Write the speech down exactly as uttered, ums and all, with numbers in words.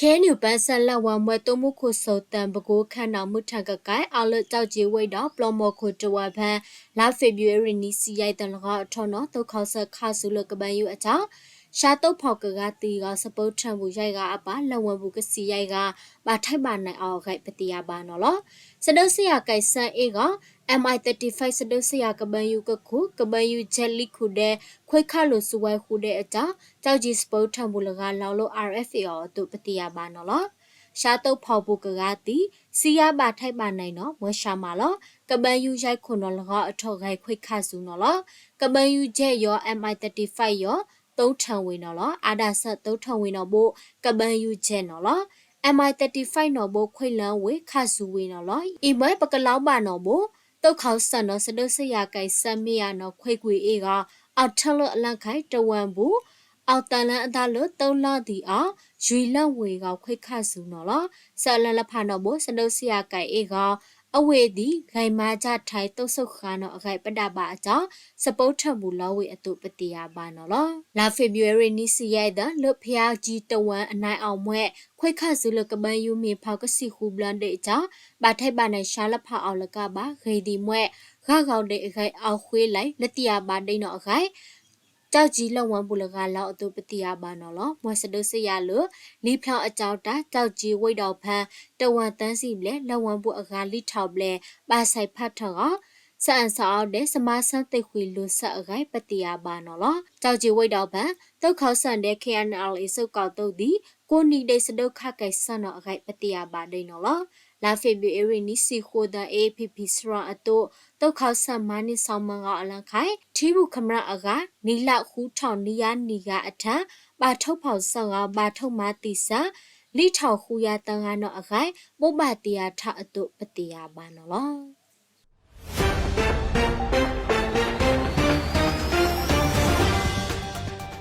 KNU ပန်းဆန်းလက်ဝါးမွဲ သိုမူခိၣ်စိသၢ ပကိး ခဲနီၣ် မုၢ်ထၣ်ကကဲ အလၢ ကျောက်ကြီး ဝ့ၢ်ဒီး ပျီမီၢ်ခိၣ်တဝၢပူၤ လါ February နွံ ဆံယဲၢ်သီ လဂီၤအထီၣ်နီၤ သိခီဆၢ ခါဆူလၢ ကဘၣ်ယူၤအတၢ် ရှါသိဖီၣ်ကဂၤသံဂီၤ စပိထၢၣ်ပူၤယဲၢ်ဂၤအပၢ် လၢဝဲပူၤကစံးယဲၢ်ဂၤ ဘၣ်ထဲးဘၣ်နၢၤအီၤအဂ့ၢ် ပသ့ၣ်ညါဘၣ်နီၤလီၤ. စဒုးစယၤကဲးစၢအ့ၣ်ဂီၤ MI thirty-five စဒုးစယၤ ကဘၣ်ယူၤကခိၣ် ကဘၣ်ယူၤ jet လွံၢ်ခိၣ်ဒဲး ခွဲခါလိာ်စုဝဲဃုာ်ဒဲးအတၢ် ကျောက်ကြီး စပိထၢၣ်ပူၤလဂၤ လီၤလိ RFA အအိၣ်အသိး ပသ့ၣ်ညါဘၣ်နီၤလီၤ. ရှါသိဖီၣ်ပူၤကဂၤသံ စံးယဲၢ်ဘၣ်ထဲးဘၣ်နၢၤနီၤ မွဲစှၤမးလီၤ. ကဘၣ်ယူၤယဲၢ်ခိၣ်နီၤ လဂီၤအထီၣ်ဂဲၤခွဲခါဆူနီၤလီၤ. ကဘၣ်ယူၤ jet ယီၤ MI thirty-five ယီၤ သိထၢၣ်ဝ့ၢ်နီၤလီၤ. အါဒၣ်ဆၢ သိထၢၣ်ဝ့ၢ်နီၤဘိ ကဘၣ်ယူၤ jet နီၤလီၤ. MI thirty-five နီၤဘိ ခွဲလၢဝ့ၢ် ခါဆူဝ့ၢ်နီၤလီၤ. အံၤမွဲ ပကလီၤဘၣ်နီၤဘိ သိခီဆၢနီၤ စဒုးစယၤကဲးစၢမ့ၢ်ယၤနီၤ ခွဲကွံာ်အ့ၣ်ဂီၤ အီးထၢလၢအလၢခါ တဝၢပူၤ အီးသၢလၢအသးလၢ သိလီၤသံအီၤ ရွံလၢဝ့ၢ်ဂီၤ ခွဲခါဆူနီၤလီၤ. ဆၢအလၢလဖးနီၤဘိ စဒုးစယၤကဲးအ့ၣ်ဂီၤ အဝ့ၢ်သံ ဂဲၤမၤဒၣ်ထဲး သိးစိဃာ်နီၤ အဂ့ၢ်ပဒၣ်ဘၣ်အတၢ် စပိထၢၣ်ပူၤလီၤဝ့ၢ်အသိး ပသ့ၣ်ညါဘၣ်နီၤလီၤ. လါ February နွံ ဆံယဲၢ်သီ လၢဖၠါကၠံတဝၢအနၢ်အီၣ်မွဲ ခွဲခါဆူလၢ ကဘၣ်ယူၤမ့ၢ်ဖီကစံၣ်ဃူဘျီဒဲးအတၢ် ဘၣ်ထဲးဘၣ်နၢၤ ရှါလဖးအီၤလၢကဘၣ် ဂ့ၤဒံးမွဲ ဂၤဂီၤဒဲးအဂ့ၢ် အီၣ်ဃ့လံ လၢသ့ၣ်ညါဘၣ်ဒဲးနီၤအဂ့ၢ် ကျောက်ကြီး လီၤဝဲပူၤလဂၤ လီၤအသိး ပသ့ၣ်ညါဘၣ်နီၤလီၤ. မွဲ စဒုးစယၤလၢ လံဖျီအတၢ် ကျောက်ကြီး ဝ့ၢ်ဒီးဖဲ တဝၢသၢဆံဘျဲၣ် လီၤဝဲပူၤအဂၤ လွံၢ်ထီၣ်ဘျဲၣ် ဘၣ်ဆဲးဖးထီၣ်ဂီၤ စအၣ်စအီဒဲး စမါဆၢသ့ၣ်ဃံလိာ်ဆၢအဂ့ၢ် ပသ့ၣ်ညါဘၣ်နီၤလီၤ. ကျောက်ကြီး ဝ့ၢ်ဒီးဖဲ သိခီဆၢဒဲး KNLA စုးကီးသိးသံ ကိးနံၣ်ဒဲး စဒုးခါကဲးစၢနီၤအဂ့ၢ် ပသ့ၣ်ညါဘၣ်ဒဲးနီၤလီၤ. လါ February နွံ ဆံဃိးသီ AAPP စရီအသိး သိခီဆၢ မၤန့ၢ်စီၤမၢဂီၤအလၢခါ ထံပူၤခမျၢၣ်အဂၤ နံၣ်လၢဃုထီၣ် နွံယၤနံၣ်ဂၤအထၢ ဘၣ်ထိၣ်ဖီၣ်ဆၢဂီၤ ဘၣ်ထိၣ်မၤသံဆၢ လွံၢ်ထီၣ်ဃုယၤသၢဂၤနီၤအဂ့ၢ် ဘိးဘၣ်တ့ၢ်ယၤထီၣ်အသိး ပသ့ၣ်ညါဘၣ်နီၤလီၤ.